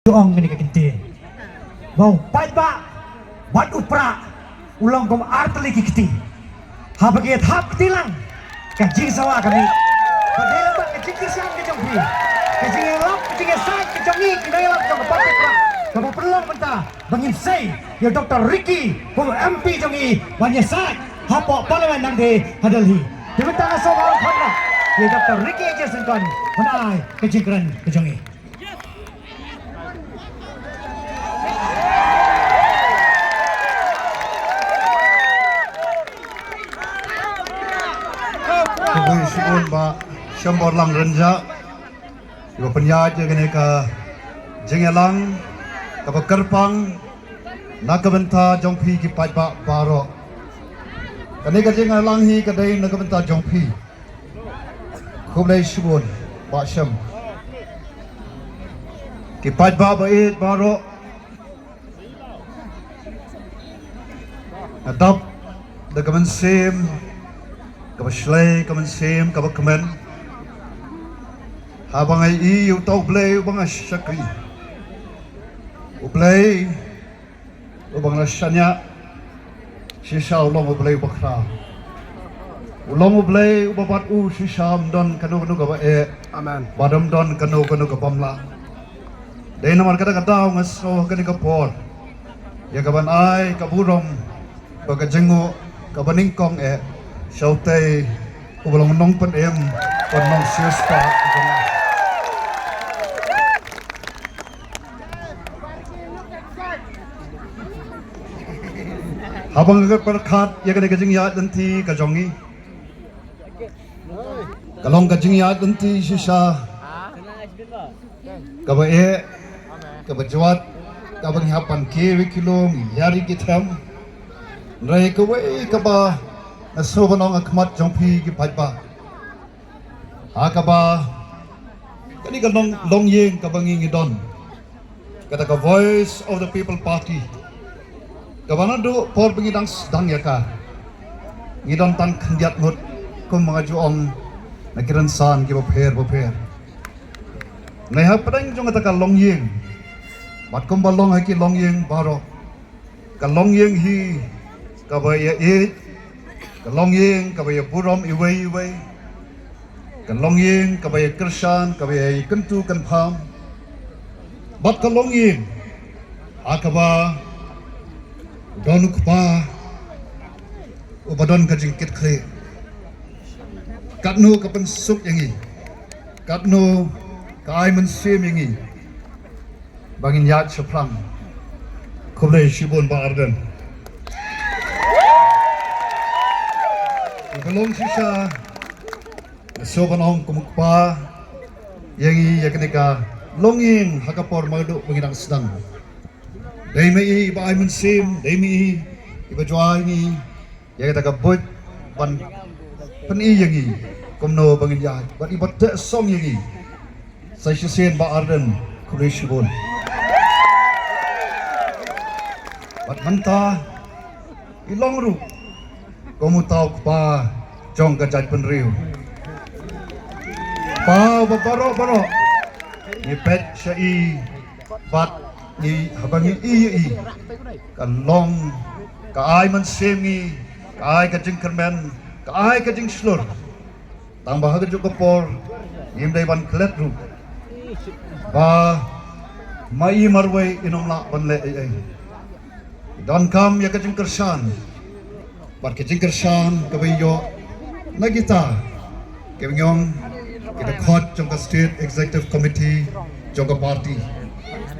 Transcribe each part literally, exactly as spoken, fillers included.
Ong kane ka kynti ba u paidbah bad u prah u long kum artylli ki kti. Haba ki ïa thap kti lang ka jingsawa ka mih. Ka dei lang ka jingkyrshan ka jong phi, ka jingïalap ka jingïasaid ka jong ngi ki nongïalap jong ka party prah kaba pynlong mynta ba ngin sei ïa u Doctor Ricky kum u M P jong ngi ban ïasaid hapoh Parliament nangta ha Delhi. Te mynta nga sngewbha khot ïa u Doctor Ricky J Syngkon ban ai ka jingkren ka jong ngi. Khublei shibun Bah Shemborlang Rynjah, iba pynïaid ïa kane ka jingïalang kaba kyrpang na ka bynta jong phi ki paidbah baroh. Kane ka jingïalang hi ka dei na ka bynta jong phi. Khublei shibun Bah Shem. Ki paidbah ba ïeit baroh, nga dap da ka mynsiem kaba shlei, ka mynsiem kaba kmen, haba nga ïohi ïa uta U Blei uba nga shakri, U Blei uba nga la shaniah shisha u long U Blei uba khraw. U long U Blei uba bad u shisha ym don kano kano kaba eh, amen, bad ym don kano kano kaba ym lah. Dei namar kata ka daw nga sngew ha kane ka por ïa ka ban ai ka burom bad ka jingnguh kaba nyngkong eh sha utei uba long nongpynim bad nongsiewspah jong nga. Haba nga pyrkhat ïa kane ka jingïaid lynti ka jong ngi, ka long ka jingïaid lynti shisha kaba eh, kaba jwat, kaba ngi hap ban kiew ïa ki lum, ïa ri ki them. Hynrei kawei kaba nga sngew ban ong ha khmat jong phi ki paidbah, ha kaba kane ka long, longïing kaba ngi ngi don, kata ka Voice of the People Party, kaba naduh por ba ngi dang sdang ïa ka, ngi don tang khyndiat ngut, kum ba nga ju ong, na ki rynsan kiba pher ba pher. Hynrei hapdeng jong kata ka longïing bad kumba long ha ki longïing baroh, ka longïing hi kaba ïa ïeit, ka longïing kaba ïa burom iwei iwei, ka longïing kaba ïa kyrshan, kaba ïa kyntu kynpham, bad ka longïing ha kaba don u kpa uba don ka jingkitkhlieh. Katno ka pynsuk ïa ngi, katno ka ai mynsiem ïa ngi ba ngin ïaid shaphrang. Khublei shibun Bah Ardent. Ka long shisha nga sngew ban ong kum u kpa ïa ngi ïa kane ka longïing ha ka por marduh ba ngi dang sdang. Dei ma i ba ai mynsiem, dei ma i ba ju ai ngi ïa kata ka buit ban pyni ïa ngi kumno ba ngin ïaid, bad i ba teh song ïa ngi sa shisien Bah Ardent, khublei shibun. Bad mynta i long ruh kum uta u kpa jong ka jaitbynriew, kpa uba baroh baroh ngi peit sha i bad ngi, haba ngi ïohi ïa i, ka long, ka ai mynsiem ngi, ka ai ka jingkyrmen, ka ai ka jingshlur. Tang ba ha kajuh ka por ngim dei ban klet ruh ba ma i marwei in ym lah ban leh ei ei. Donkam ïa ka jingkyrshan, bad ka jingkyrshan kaba ïoh na kita kiba ngi ong ki dkhot jong ka State Executive Committee jong ka party,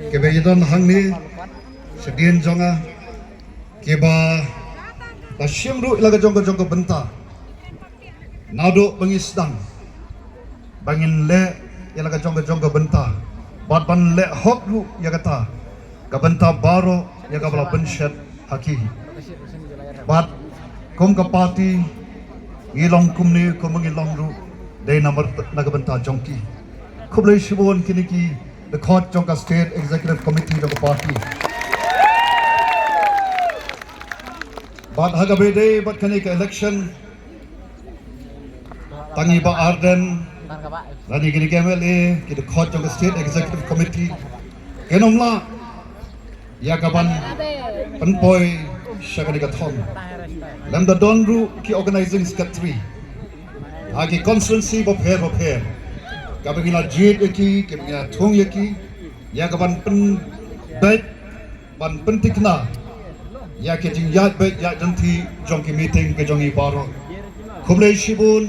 kiba ïadon hangne shadien jong nga, kiba la shim ruh ïa la ka jong ka jong ka bynta naduh ba ngi sdang ba ngin leh ïa la ka jong ka jong ka bynta, bad ban leh hok ruh ïa kata ka bynta baroh ïa kaba la pynshet ha ki. Bad kum ka party ngi long kumne, kum ngi long ruh dei namar na ka bynta jong ki. Khublei shibun kine ki dkhot jong ka State Executive Committee jong ka party. Bad ha kaba ïadei bad kane ka election, tang i Bah Ardent lane kine ki M L A, ki dkhot jong ka State Executive Committee, Kin ym lah ïa ka ban pynpoi sha kane ka thong. Lymda don ruh ki organizing secretary ha ki constituency bapher bapher, kiba ngi la jied ïa ki, kiba ngi la thung ïa ki ïa ka ban pynbeit, ban pynthikna ïa ki jingïaid beit ïaid lynti jong ki meeting ki jong ngi baroh. Khublei shibun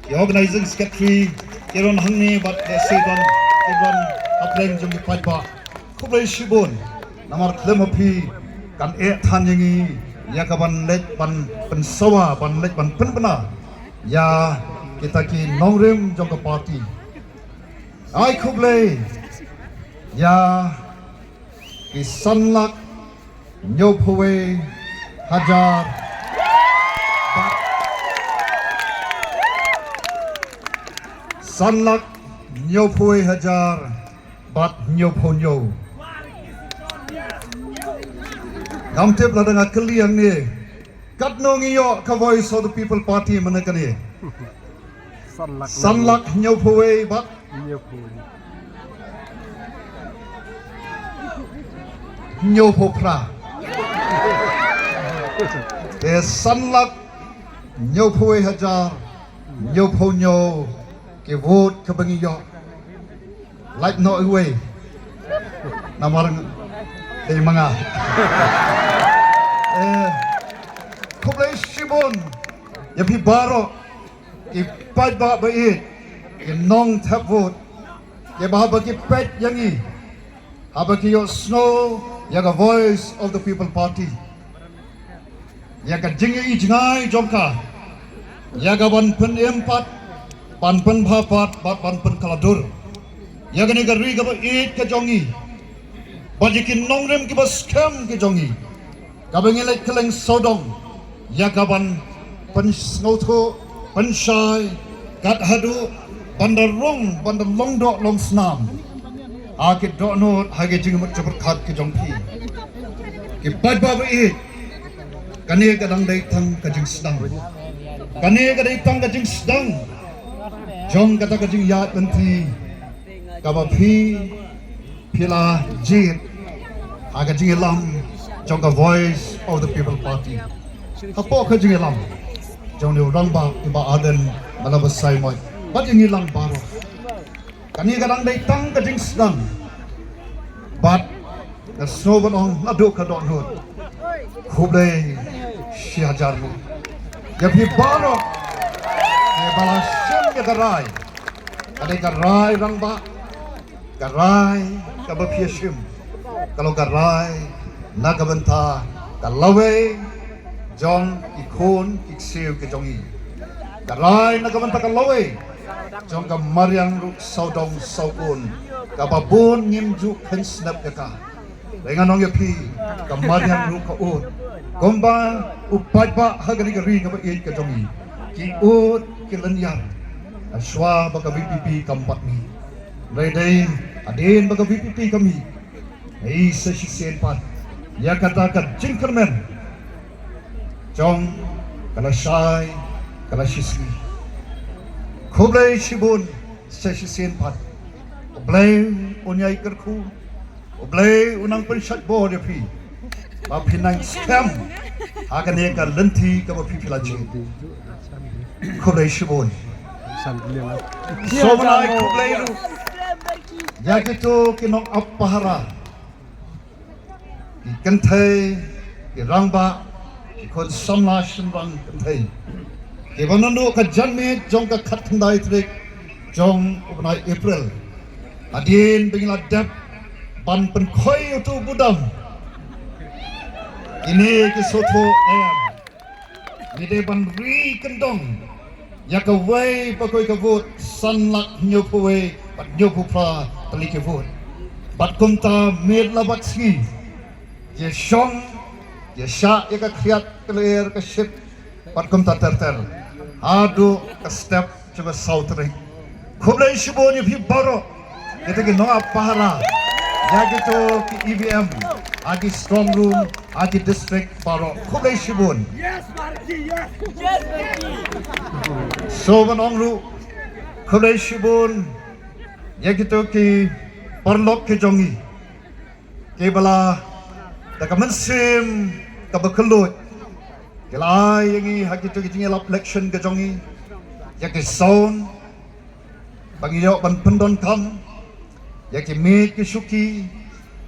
ki organizing secretary, ki don hangne bad ki sdang, ki don hapdeng jong ki paidbah. Khublei shibun namar khlem ma phi kan eh than ïa ngi ïa ka ban leit ban pynsawa, ban leit ban pynbna ïa kita ki nongrim jong ka party. Ai khublei ïa ki san lak hynñiewphew wei hajar bad, san lak hynñiewphew wei hajar bad hynñiewphew hynñiew. Ngam tip lada nga kylli hangne, katno ngi ïoh ka Voice of the People Party mynne kane? San lak hynñiewphew wei bad hynñiewphew phra. Te san lak hynñiewphew wei hajar hynñiewphew hynñiew ki vote kiba ngi ïoh. Lait noh iwei namar dei ma nga. Eh, khublei shibun ïa phi baroh ki paidbah ba ïeit, ki nongthep vote, kiba haba ki peit ïa ngi, haba ki ïohsngew ïa ka Voice of the People Party, ïa ka jingïohi jngai jong ka, ïa ka ban pynim pat, ban pynbha pat bad ban pynkylla dur ïa kane ka ri kaba ïeit ka jong ngi bad ïa ki nongrim kiba skhem ki jong ngi, kaba ngi leit kylleng sawdong ïa ka ban pynsngewthuh, pynshai kat haduh ban da rung, ban da long doh long snam ha ki dohnud, ha ki jingmut jingpyrkhat ki jong phi. Ki paidbah ba ïeit, kane ka dang dei tang ka jingsdang. Kane ka dei tang ka jingsdang jong kata ka jingïaid lynti kaba phi, phi la jied ha ka jingïalam jong ka Voice of the People Party. Hapoh ka jingïalam jong u rangbah i Bah Ardent Manabarsai Moit bad ïa ngi lang baroh. Kane ka dang dei tang ka jingsdang bad nga sngew ban ong naduh ka dohnud, khublei shi hajar nguh ïa phi baroh kiba la shim ïa ka rai. Ka dei ka rai rangbah, ka rai kaba phi ïa shim ka long ka rai na ka bynta ka lawei jong ki khun ki ksiew ki jong ngi. Ka rai na ka bynta ka lawei jong ka mariang ruh sawdong sawkun kaba bun ngim ju kheiñ snep ïa ka. Dei ngan ong ïa phi, ka mariang ruh ka ud. Kumba u paidbah ha kane ka ri kaba ïeit ka jong ngi, ki ud ki lynñiar shuwa ba ka VPP kam pat mih. Hynrei dei hadien ba ka VPP ka mih, ei sa shisien pat ïa kata ka jingkyrmen jong ka lashai ka lashisngi. Khublei shibun sa shisien pat. U Blei un ïai kyrkhu, U Blei un nang pynshait bor ïa phi ba phin nang skhem ha kane ka lynti kaba phi phi la jied. Khublei shibun. Sngewbha ban ai khublei ruh ïa kito ki nongap pahara, ki kynthei, ki rangbah, ki khun samla shynrang kynthei, kiba naduh ka janmiet jong ka khatkhyndai tarik jong u bnai April, hadien ba ngi la dep ban pynkhoi ïa uto u budam, kine ki sngewthuh em, ngi dei ban ri kyndong ïa kawei pa kawei ka vote, san lak hynñiewphew wei bad hynñiewphew phra tylli ki vote. Bad kumta miet la bad sngi, ïa shong, ïa shah ïa ka khriat ka lyer ka shit bad kumta ter ter haduh ka step jong ka saw tarik. Khublei shibun ïa phi baroh, ïa kita ki nongap pahara ïa kito ki EVM ha ki strong room ha ki district baroh. Khublei shibun. Sngewbha ban ong ruh khublei shibun ïa kito ki paralok ki jong ngi, Ki ba la da ka mynsiem kaba kylluid ki la ai ïa ngi ha kito ki jingïalap election ka jong ngi, ïa ki sound ba ngi ïoh ban pyndonkam, ïa ki miej ki shuki,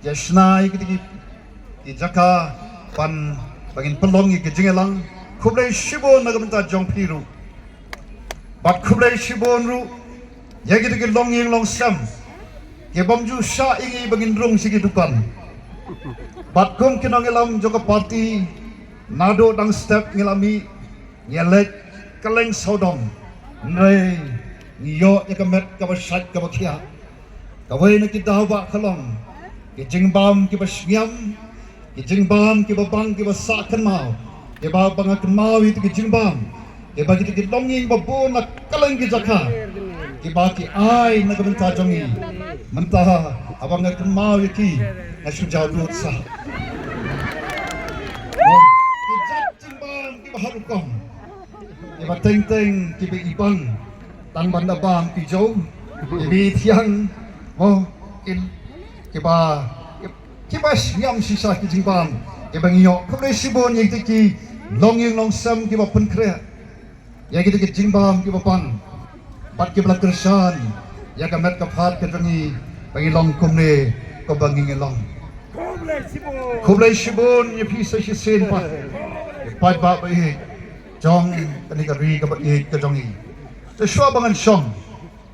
ïa shna ïa kito ki, ki jaka ban, ba ngin pynlong ïa ki jingïalang. Khublei shibun na ka bynta jong phi ruh. Bad khublei shibun ruh ïa kito ki longïing longsem ki bym ju shah ïa ngi ba ngin rung sha ki dukan. Bad kum ki nongïalam jong ka party, naduh dang step ngi la mih, ngi leit kylleng sawdong. Hynrei ngi ïoh ïa ka met kaba shait kaba khiah. Kawei na ki daw ba ka long ki jingbam kiba shngiam, ki jingbam kiba bang kiba sah kynmaw, kiba ba nga kynmaw ïa ki jingbam kiba ki, ki longïing ba bun na kylleng ki jaka kiba ki ai na ka bynta jong ngi. Mynta haba nga kynmaw ïa ki, nga shu jaw lut sah. Ki jait jingbam kiba ha rukom, kiba teng teng kiba i bang tang ban da bam ki jaw, kiba i thiang, mo, ki, kiba, kiba shngiam shisha ki jingbam kiba ngi ïoh. Khublei shibun ïa kito ki longïing longsem kiba pynkhreh ïa kito ki jingbam kiba bang bad kiba la kyrshan ïa ka met ka phad ka jong ngi ba ngi long kumne kumba ngi ngi long. Khublei shibun ïa phi sa shisien pat, ïa paidbah ba ïeit jong kane ka ri kaba ïeit ka jong ngi. Te shuwa ba ngan shong,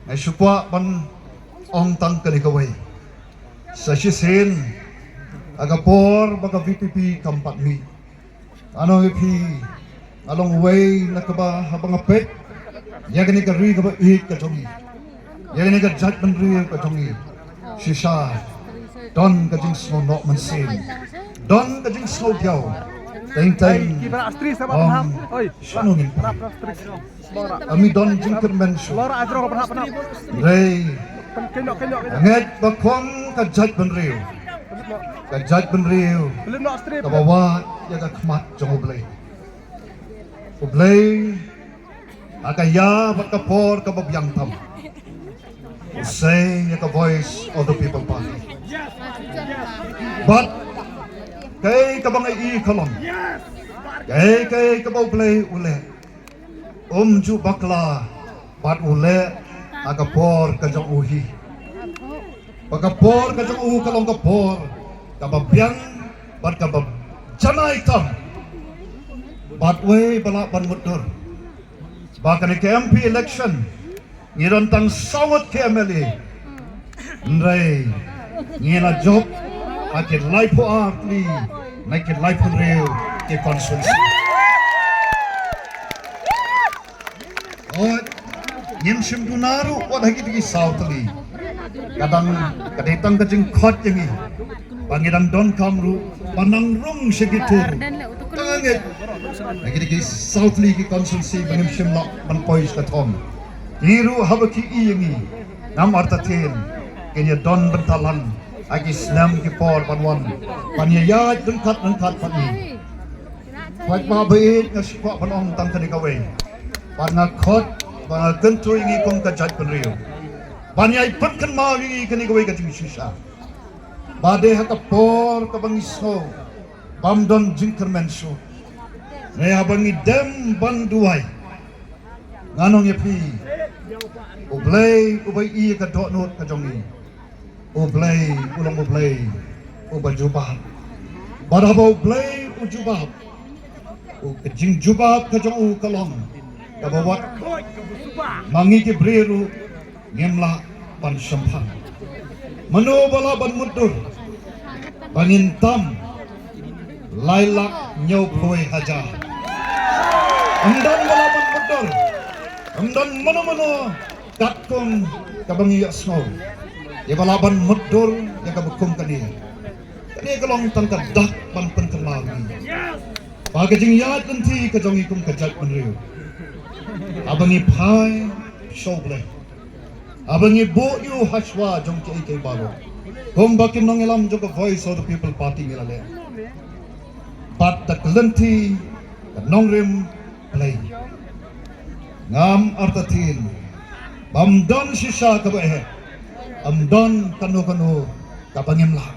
nga shu kwah ban ong tang kane kawei. Sa shisien ha ka por ba ka V P P kam pat mih, nga ong ïa phi, nga long uwei na kaba haba nga peit ïa kane ka ri kaba ïeit ka jong ngi, ïa kane ka jaitbynriew ka jong ngi, shisha don ka jingsngew noh mynsiem, don ka jingsngew diaw. Teng teng, ong, shano ngin poi? Ami don jingkyrmen shuh. Hynrei nga ngeit ba kum ka jaitbynriew, ka jaitbynriew kaba wad ïa ka khmat jong U Blei. U Blei ha ka ïa bad ka por kaba biang tam u sei ïa ka Voice of the People Party. Bad kaei kaba nga i ka long, kaei kaei kaba U Blei u leh, um ju bakla bad u leh ha ka por ka jong u hi. Ba ka por ka jong u ka long ka por kaba biang bad kaba janai tam. Bad wei ba lah ban mutdur ba kane ka M P election ngi don tang saw ngut ki M L A. Hynrei ngi la jop ha ki laiphew ar tylli na ki laiphew hynriew ki constituency. Ot, ngim shym duna ruh wat ha kito ki saw tylli. Ka dang, ka dei tang ka jingkhot ïa ngi ba ngi dang donkam ruh ban nang rung sha kito ruh. Tang ngeit ha kito ki saw tylli ki constituency ba ngim shym lah ban poi sha ka thong. Ki ruh haba ki i ïa ngi, ngam artatien kin ïa don bynta lang ha ki snem ki por ban wan ban ïa ïaid ryngkat ryngkat bad ngi. Paidbah ba ïeit, nga sngewbha ban ong tang kane kawei. Bad nga khot, bad nga kyntu ïa ngi kum ka jaitbynriew ban ïai pynkynmaw ïa ngi kane kawei ka jingshisha. Ba dei ha ka por kaba ngi sngew bym don jingkyrmen shuh, ne haba ngi dem ban duwai, ngan ong ïa phi, U Blei uba ïohi ïa ka dohnud ka jong ngi, U Blei u long U Blei uba jubab. Bad haba U Blei u jubab, u, ka jingjubab ka jong u ka long kaba wat ma ngi ki briew ruh ngim lah ban shemphang. Mano ba lah ban mutdur ba ngin tam lai lak hynñiewphew hajar? Ym don ba lah ban mutdur, ym don mano mano katkum kaba ngi ïohsngew, ïa ba lah ban mutdur ïa kaba kum kane. Kane ka long tang ka dak ban pynkynmaw ïa ngi ba ka jingïaid lynti ka jong ngi kum ka jaitbynriew, haba ngi phai sha U Blei, haba ngi buh ïa u ha shuwa jong kiei kiei baroh, kumba ki nongïalam jong ka Voice of the People Party ngi la leh, bad da ka lynti ka nongrim Blei, ngam artatien bym don shisha kaba eh, ym don kano kano kaba ngim lah.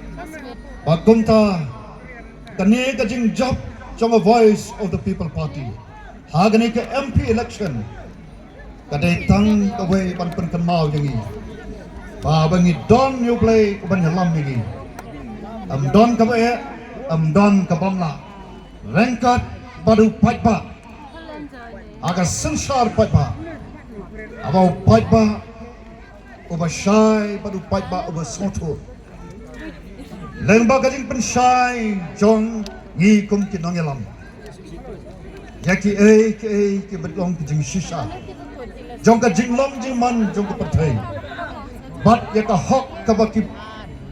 Ba kumta kane ka jingjop jong ka Voice of the People Party ha kane ka M P election ka dei tang kawei ban pynkynmaw ïa ngi ba ba ngi don ïa U Blei uban ïalam ïa ngi. Ym don kaba eh, ym don kaba mlah. Ryngkat bad u paidbah ha ka synshar paidbah, haba u paidbah uba shai bad u paidbah uba sngewthuh. Lyngba ka jingpynshai jong ngi kum ki nongïalam ïa kiei kiei kiba long ki jingshisha jong ka jinglong jingman jong ka pyrthei, bad ïa ka hok kaba ki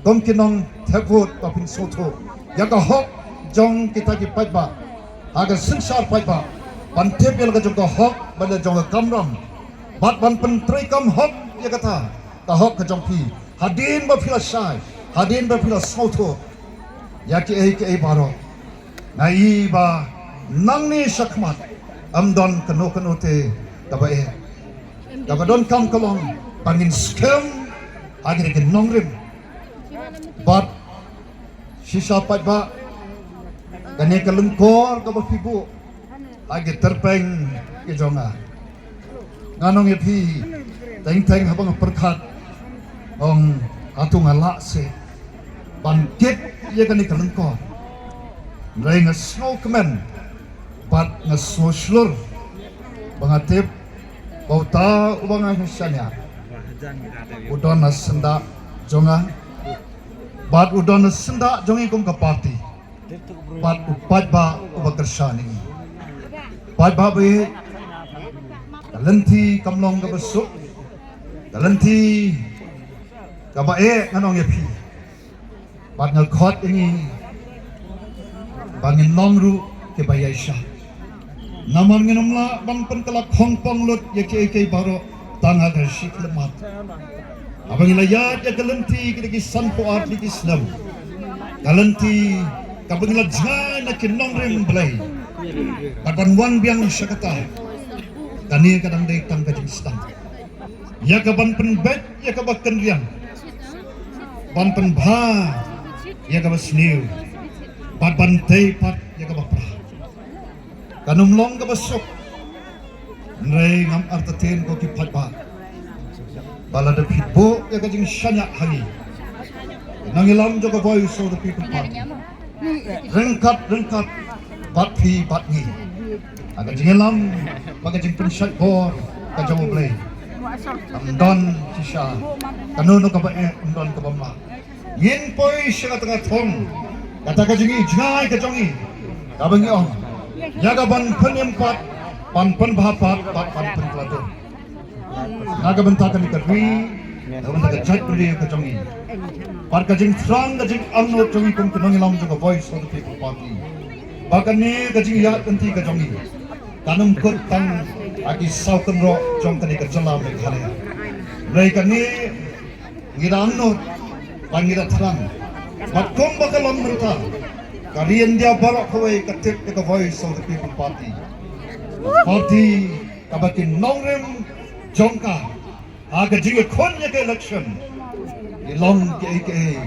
kum ki nongthep vote ba phin sngewthuh, ïa ka hok jong kita ki paidbah ha ka synshar paidbah ban tip ïa la ka jong ka hok bad la jong ka kamram, bad ban pyntreikam hok ïa kata ka hok ka jong phi hadien ba phi la shai, hadien ba phi la sngewthuh ïa kiei kiei baroh. Nga i ba nangne shakhmat ym don kano kano te kaba eh. Kaba donkam ka long ba ngin skhem ha kine ki nongrim. Bad shisha paidbah, kane ka lyngkor kaba phi buh ha ki tyrpeng ki jong nga, ngan ong ïa phi, teng teng haba nga pyrkhat, ong, hato nga lah seh ban kit ïa kane ka lyngkor? Hynrei nga sngewkmen bad nga sngewshlur ba nga tip ba uta uba nga shaniah u don ha syndah jong nga bad u don ha syndah jong ngi kum ka party. Bad u paidbah uba kyrshan ïa ngi. Paidbah ba ïeit, ka lynti kam long kaba suk, ka lynti kaba eh, ngan ong ïa phi. Bad nga khot ïa ngi ba ngin long ruh kiba ïaishah. Namar ngin ym lah ban pynkylla khongpong lut ïa kiei kiei baroh tang ha ka shi khyllipmat. Haba ngi la ïaid ïa ka lynti kine ki sanphew ar tylli ki snem, ka lynti kaba ngi la jngai na ki nongrim Blei bad ban wan biang sha kata, kane ka dang dei tang ka jingsdang ïa ka ban pynbeit ïa kaba kynriang, ban pynbha ïa kaba sniew, bad ban tei pat ïa kaba pra. Kan ym long kaba suk. Hynrei ngam artatien ko ki paidbah ba lada phi buh ïa ka jingshaniah ha ngi, ki nongïalam jong ka Voice of the People Party, ryngkat ryngkat bad phi bad ngi ha ka jingïalam bad ka jingpynshait bor ka jong U Blei, ym don shisha kano kano kaba eh, ym don kaba mlah. Ngin poi sha kata ka thong, kata ka jingïohi jngai ka jong ngi, kaba ngi ong, ïa ka ban pynim pat, ban pynbha pat bad ban pynkylla dur na ka bynta kane ka ri, na ka bynta ka jaitbynriew ka jong ngi. Bad ka jingthrang, ka jingangnud jong ngi kum ki nongïalam jong ka Voice of the People Party, ba kane ka jingïaid lynti ka jong ngi kan ym kut tang ha ki saw kynroh jong kane ka jylla Meghalaya. Hynrei kane ngi da angnud bad ngi da thrang, bad kumba ka long mynta, ka ri India baroh kawei ka tip ïa ka Voice of the People Party. Party kaba ki nongrim jong ka ha ka jingïakhun ïa ka election, ki long kiei kiei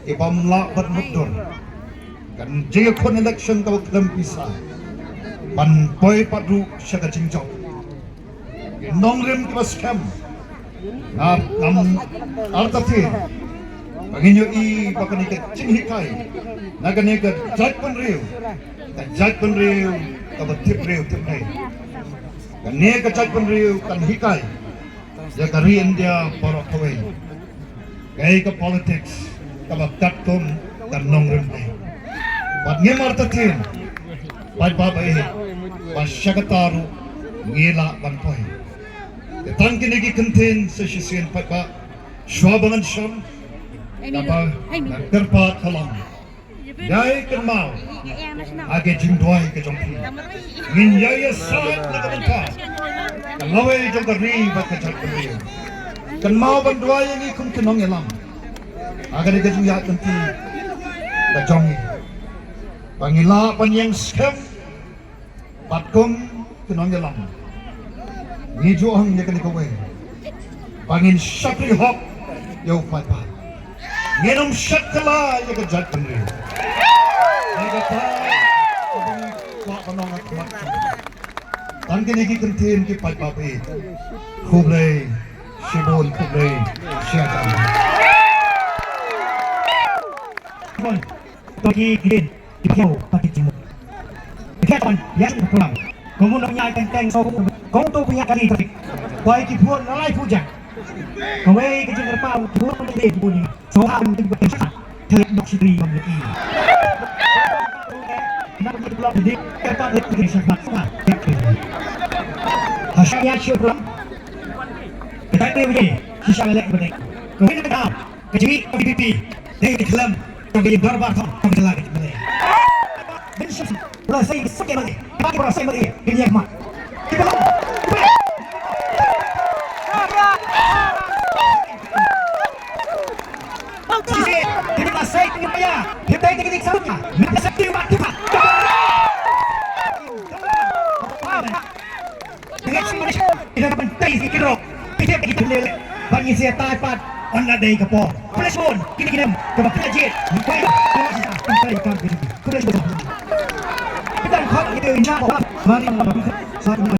kiba ym lah ban mutdur. Ka jingïakhun election kaba khlem pisa, ban poi pat ruh sha ka jingjop. Ki nongrim kiba skhem, nga, ngam artatien ba ngin ïohi ba kane ka jinghikai na kane ka jaitbynriew, ka jaitbynriew kaba tip briew tip Blei. Kane ka jaitbynriew kan hikai ïa ka ri India baroh kawei kaei ka politics kaba katkum ka nongrim Blei. Bad ngim artatien, paidbah ba ïeit, ba sha kata ruh ngi lah ban poi. Te tang kine ki kyntien sa shisien paidbah, shuwa ba ngan shon, kaba ngan kyrpad ka long, ïai kynmaw ha ka jingduwai ka jong phi. Ngin ïai ïasaid na ka bynta ka lawei jong ka ri bad ka jaitbynriew. Kynmaw ban duwai ïa ngi kum ki nongïalam ha kane ka jingïaid lynti ka jong ngi, ba ngi lah ban ïeng skhem. Bad kum ki nongïalam, ngi ju ong ïa kane kawei, ba ngin shakri hok ïa u paidbah. Ngin ym shet kylla ïa ka jaitbynriew. Ïa kata ka bynriew kwah ban ong ha khmat jong. Tang kine ki kyntien ki paidbah ba ïeit. Khublei shibun, khublei shihajar. Bun, to ki kin ki phew pat ki jingmut. Ki phew ban ïa ki program. Ko mun ong ïa teng teng so ko to pynïaid kali trafik. Kwai ki phone na lai phew jait. Kawei ka jingkyrpad ki phone na lai phew jait. So ha ban ki phew jait. Thek dok shi tri ban ki. Na ki blok di kata di ki shakmat. Ha shang ïa shi program. Kita ni begini. Shisha lek bedek. Kawei na ka. Ka jingmih ka V P P dei ka khlem ka jingdorbar thong ka jylla ka jylla. Bin shisha la sei ka sake mane. Ba ki ba sei mane. Ki yak ma. Ki ba. Shisha ki ba sei ki ba ya. Ki dei ki dik sa. Ni ka sei ki ba ki ba. Ngi sngewbha ïa ka ban tei ki kiro. Ki jep ki tei lele ban ngin sa ïa tai pat. Ynda dei ka por. Khublei shibun kine kine kiba pynjied. Ngi kwah ïa ka ban tei ka ban tei. Khublei shibun. Kita khot ïa ka ban tei.